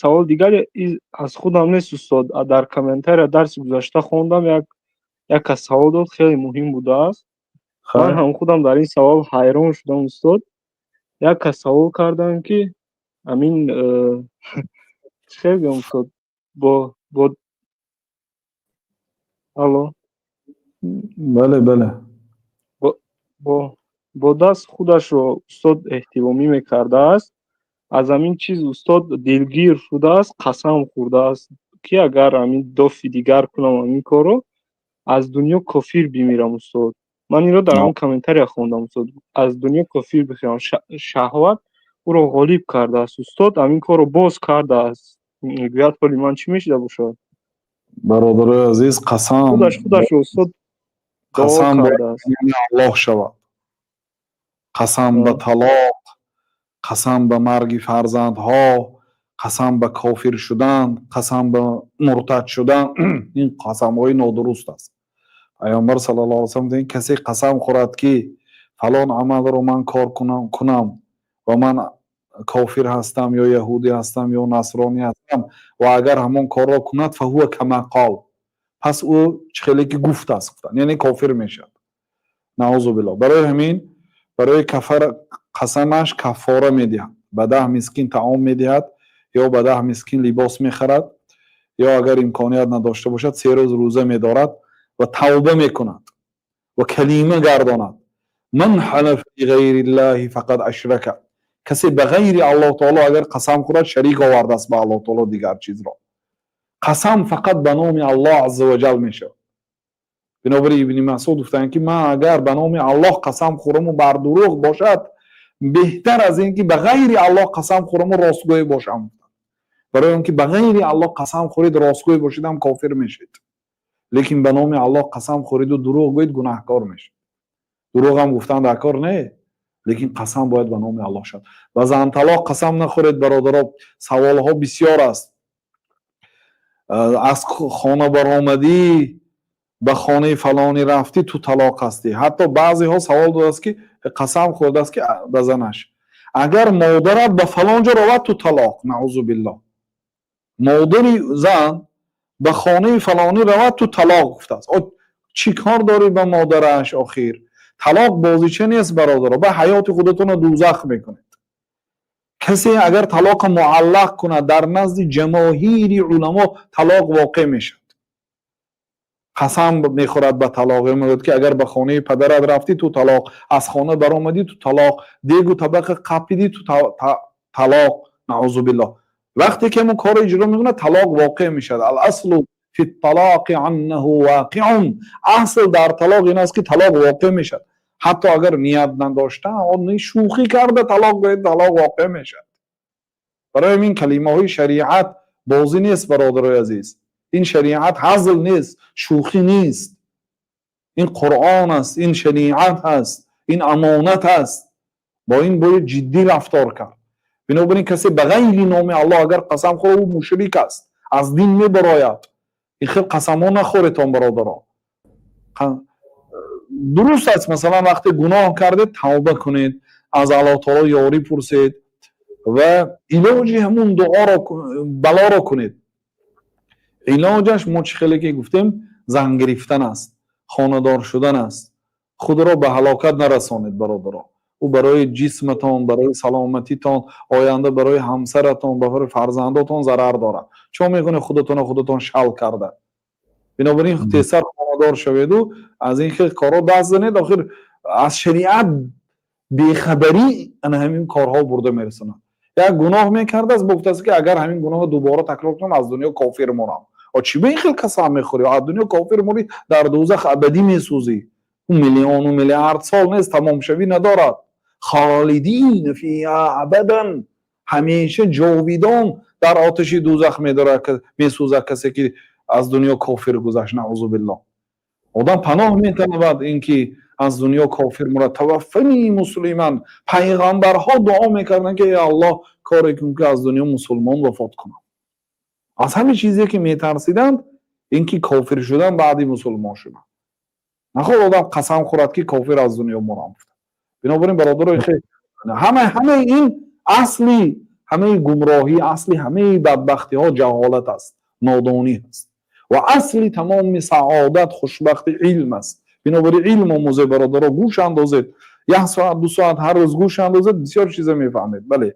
Савол дигаре аз худам нест, устод. Дар комментария дарси гузашта хондам, як кас савол дод, хеле муҳим будааст. Ман ҳам худам дар ин савол ҳайрон шудам, устод. Як кас савол карданд, ки ҳамин чӣ хел гӯям, устод, бо алло? Бале. Бо даст худашро, устод, эҳтиломӣ мекардааст. Аз ҳамин чиз, устод, дилгир шудааст, қасам хӯрдааст, ки агар ҳамин дафъи дигар кунам ҳамин корро, аз дунё кофир бимирам. Устод, ман инро дар ҳамон комментария хондам, устод. Аз дунё кофир бимирам. Шаҳват ӯро ғолиб кардааст, устод, ҳамин корро боз кардааст. Мегӯяд, ҳоли ман чӣ мешуда бошад? Бародарои азиз, қасам Худашро, устод, қасам бояд Аллоҳ шавад. Қасам ба талоқ, қасам ба марги фарзандҳо, қасам ба кофир шудан, қасам ба муртад шудан, ин қасамҳои нодуруст аст. Пайғамбар саллаллоҳу алайҳи васаллам: касе қасам хӯрад, ки фалон амалро ман кор кунам ва ман кофир ҳастам ё яҳудӣ ҳастам ё насронӣ ҳастам, ва агар ҳамон корро кунад, فهو كما قال, пас ӯ чӣ хеле ки гуфтааст, гуфтанд, яъне кофир мешавад, наъузу биллоҳ. Барои ҳамин, барои кафара қасамаш каффора медиҳад, ба 10 мискин таом медиҳад ё ба 10 мискин либос мехарад, ё агар имконият надошта бошад, 3 рӯз рӯза медорад ва тавба мекунад ва калима гардонад. من حلف بغير الله فقد أشرك. Касе ба ғайри Аллоҳ таоло агар қасам хӯрад, шарик овардааст ба Аллоҳ таоло дигар чизро. Қасам фақат ба номи Аллоҳ азза ва ҷал мешавад. Бинобар Ибни Масуд гуфтанд, ки ман агар ба номи Аллоҳ қасам хӯраму бар дурӯғ бошад, беҳтар аз ин ки ба ғайри Аллоҳ қасам хӯраму ростгӯй бошам. Барои он ки ба ғайри Аллоҳ қасам хӯред, ростгӯй бошедам, кофир мешед, лекин ба номи Аллоҳ қасам хӯриду дурӯғ гӯед, гунаҳкор мешед. Дурӯғам гуфтан дар кор не, лекин қасам бояд ба номи Аллоҳ шавад. Ба занталоқ қасам нахӯред, бародаро. Саволҳо бисёр аст. Аз хона баромадӣ, ба хонаи фалонӣ рафтӣ, ту талоқ ҳастӣ. Ҳатто баъзеҳо савол додааст, ки қасам хӯрдааст, ки ба занаш: агар модарат ба фалон ҷо равад, ту талоқ. Наъузу биллоҳ. Модари зан ба хонаи фалонӣ равад, ту талоқ, гуфтааст. Чӣ кор дорӣ ба модараш? Охир талоқ бозича нест, бародаро. Ба ҳаёти худатонро дӯзах мекунед. Касе агар талоқа муаллақ кунад, дар назди ҷамоҳири уламо талоқ воқеъ мешавад. Қасам мехӯрад ба талоқ, мегӯяд, ки агар ба хонаи падарат рафтӣ, ту талоқ, аз хона баромадӣ, ту талоқ, дегу табақа қапидӣ, ту талоқ, наъузу биллоҳ. Вақте ки ҳамон корро иҷро мекунад, талоқ воқеъ мешавад. الأصل في الطلاق أنه واقع. Асл дар талоқ ин аст, ки талоқ воқеъ мешавад. Ҳатто агар ният надошта, шӯхӣ карда талоқ гӯяд, талоқ воқеъ мешавад. Барои ҳамин калимаҳои шариат бозӣ нест, бародарои азиз. Ин шариат ҳазл нест, шӯхӣ нест. Ин Қуръон аст, ин шариат аст, ин амонат аст. Бо ин бояд ҷиддӣ рафтор кард. Бинобар ин, касе ба ғайри номи Аллоҳ агар қасам хӯрад, ӯ мушрик аст, аз дин мебарояд. Ин хел қасамҳо нахӯретон, бародаро. Дуруст аст, масалан, вақте гуноҳ кардед, тавба кунед, аз Аллоҳ таоло ёрӣ пурсед ва илоҷи ҳамун дуоро, балоро кунед. Илоҷаш мо чӣ хеле ки гуфтем, зан гирифтан аст, хонадор шудан аст. Худро ба ҳалокат нарасонед, бародаро. Ӯ барои ҷисматон, барои саломатитон, оянда барои ҳамсаратон, барои фарзандотон зарар дорад. Чо мекунед худатонро худатон шал карда? Бинобар ин, тезтар хонадор шаведу аз ин хел корҳо даст занед. Охир аз шариат бехабарӣ ана ҳамин корҳо бурда мерасонад. Як гуноҳ мекардааст, гуфтааст, ки агар ҳамин гуноҳро дубора такрор кунам, аз дунё кофир мурам. Чӣ ба ин хел қасам мехӯрӣ? Аз дунё кофир мурӣ, дар дӯзах абадӣ месӯзӣ. Ӯ миллиону миллиард сол нест, тамомшавӣ надорад. خالدين فيها أبدا. Ҳамеша ҷовидон дар оташи дӯзах медорад, месӯзад касе ки аз дунё кофир гузашт, наъузу биллоҳ. Одам паноҳ металабад ин ки аз дунё кофир мурад. توفني مسلما. Пайғамбарҳо дуо мекарданд, ки эй Аллоҳ, коре кун, ки аз дунё мусулмон вафот кунам. Аз ҳамин чизе ки метарсиданд, ин ки кофир шудан баъди мусулмон шудан. Нахоҳ одам қасам хӯрад, ки кофир аз дунё мурам. Бинобар ин, бародаро, ҳамаи ин асли Ҳамаи гумроҳӣ, асли ҳамаи бадбахтиҳо ҷаҳолат аст, нодонӣ аст ва асли тамоми саодат, хушбахтӣ илм аст. Бинобар ин илм омӯзе, бародаро, гӯш андозед. Як соат, 2 соат ҳар рӯз гӯш андозед, бисёр чиза мефаҳмед. Бале.